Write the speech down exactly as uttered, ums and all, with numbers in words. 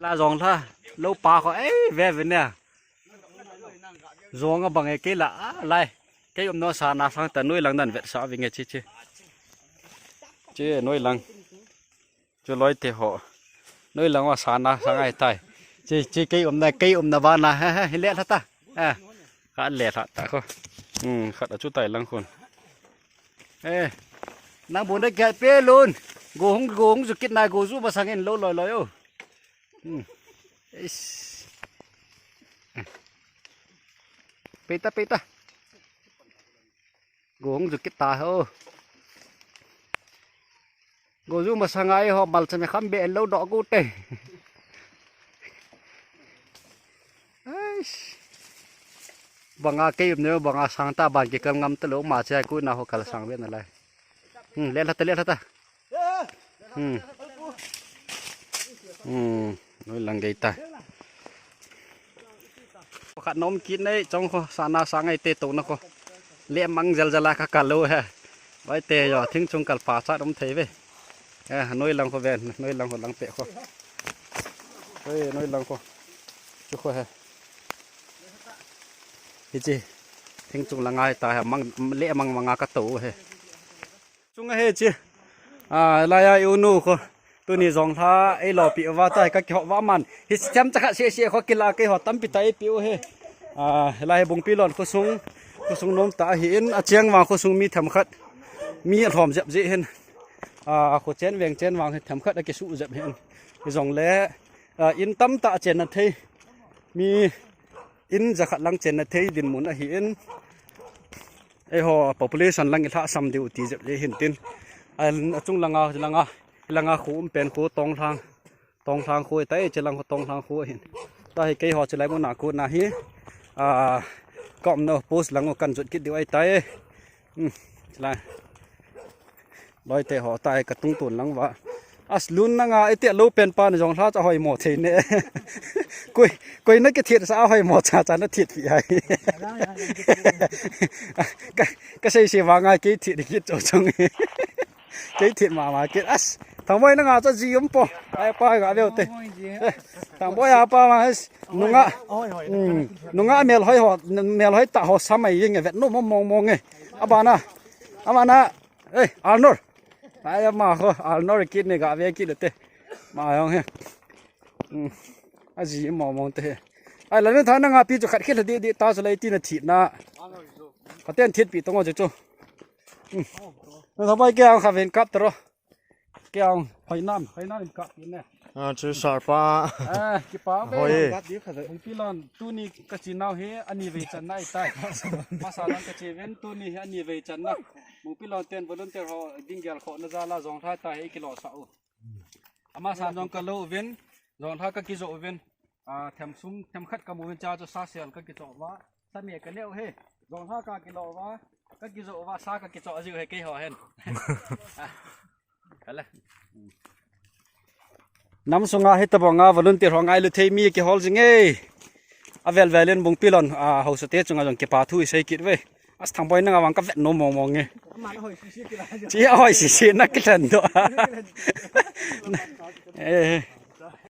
La jong la, lo pa ko, ei, ve ve ne. Jong a bang e kei la, a, lai. Kei um no sa na sang ta noi lang dan vet sa vinge chi chi. Chi noi lang. Chu loi te ho. Noi lang wa sa na sang ai tai. Chi chi kei um na, kei um na ba na, he he, hi le la ta. A. Ka le la ta ko. Hmm, khat a chu tai lang khun. Eh. Nang bun da kya pe lun. Go hung, go hung ju kit na go ju ba sang in lo loi loi o. Hmm. Eish. Peita, peita. Go hung ju kit ta ho. Go ju masang ai ho mal chame kham be lo do go te. Eish. Banga kei um ne banga sang ta ban ki kal ngam ta lo ma che ku na ho kal sang be na lai. Hmm, le la ta, le la ta. Hmm. Hmm. Noi lang gei ta. Pakhat nom kit nei, chong kho, sa na sa ngai te to na kho. Le mang jal jala ka kal lo he. Vai te yo, thing chung kal pa chat um thei ve. Eh, noi lang kho ven, noi lang kho lang pe kho. Oi, noi lang kho. Chu kho he. Hichi. Thing chung la ngai ta he, mang, le mang manga ka to he. Chung a he chi. A, laiya i u nu kho. Tuni jong lha, ei lo pi va ta, ka ki ho va man. Hi chem cha kha se se kho ki la kei ho tampi ta ei pi u he. A, lai bung pi lon kho sung. Kho sung nom ta hi in, a chiang vang kho sung mi them khat. Mi a lhom jep ji hin. A, kho chen veng chen vang hi them khat a ki su jep hin. Hi jong le, a, in tam ta chen na thei. Mi in jakhat lang chen na thei dinmun ahi in. Eiho population lang i lhasam diu ti jep le hin tin. A, a chung langa, langa, langa khu um pen khu tong thang. Tong thang khu tai, che lang khu tong thang khu hin. Ta hi kei ho che lai mo na khu na hi. A, kom no post lang kan jut kit diu ai tai. Hmm, che lai. Loi te ho tai ka tung tun lang va. As lun na nga ite lo pen pa na jong lha cha hoi mo thei ne. Koi, koi na ki thiet sa hoi mo cha cha na thiet pi ai. Ka, ka sei sei va nga kei thiet ki cho chong. Kei thiet ma ma kei as. Thang boi na nga cha ji um po. Ai pa ga veu te. Thang boi a pa ma as. Nunga. Hmm. Nunga mel hoi ho, mel hoi ta ho samai yeng vet no mo mong mong e. Abana. Abana. Ei, Arnold. Ai, ama ho, Arnold kit ne ga ve kit te. Ma yong he. Hmm. A ji mo mo te he. Ai, la ne tha na nga pi chu khat khit la di di ta chu lai ti na thi na. Ka ten thit pi tong chu chu. Hmm. Na tha bai ke ang kha ven kap tro. Ke ang hoi nam, hoi nam kap pi ne. A, chu sar pa. A, ki pa ve. Hoi. Bung pi lon tuni ka chi nau he ani ve chan nai tai. Masa lon ka chi ven tuni he ani ve chan na. Bung pi lon ten volunteer ho ding gel kho na jala jong thai ta he ki lo sa u. Ama san jong ka lo uvin, jong lha ka kijo uvin. A, them sum, them khat ka mu uvin cha chu sa sel ka kijo uva. Sa me ka neu he. Jong lha ka kilo uva. Ka kijo uva, sa ka kijo ajiu he kei ho hen. Kala. Nam sunga hi tabonga volunteer ho ngai lu thei mi ki hol jing e. A vel vel in bung pilon, a, hausa te chunga jong kipa thu i sei kit ve. As thang boi na nga wang ka vet no mong mong e. Chi a hoi si si na ki than do. Eh.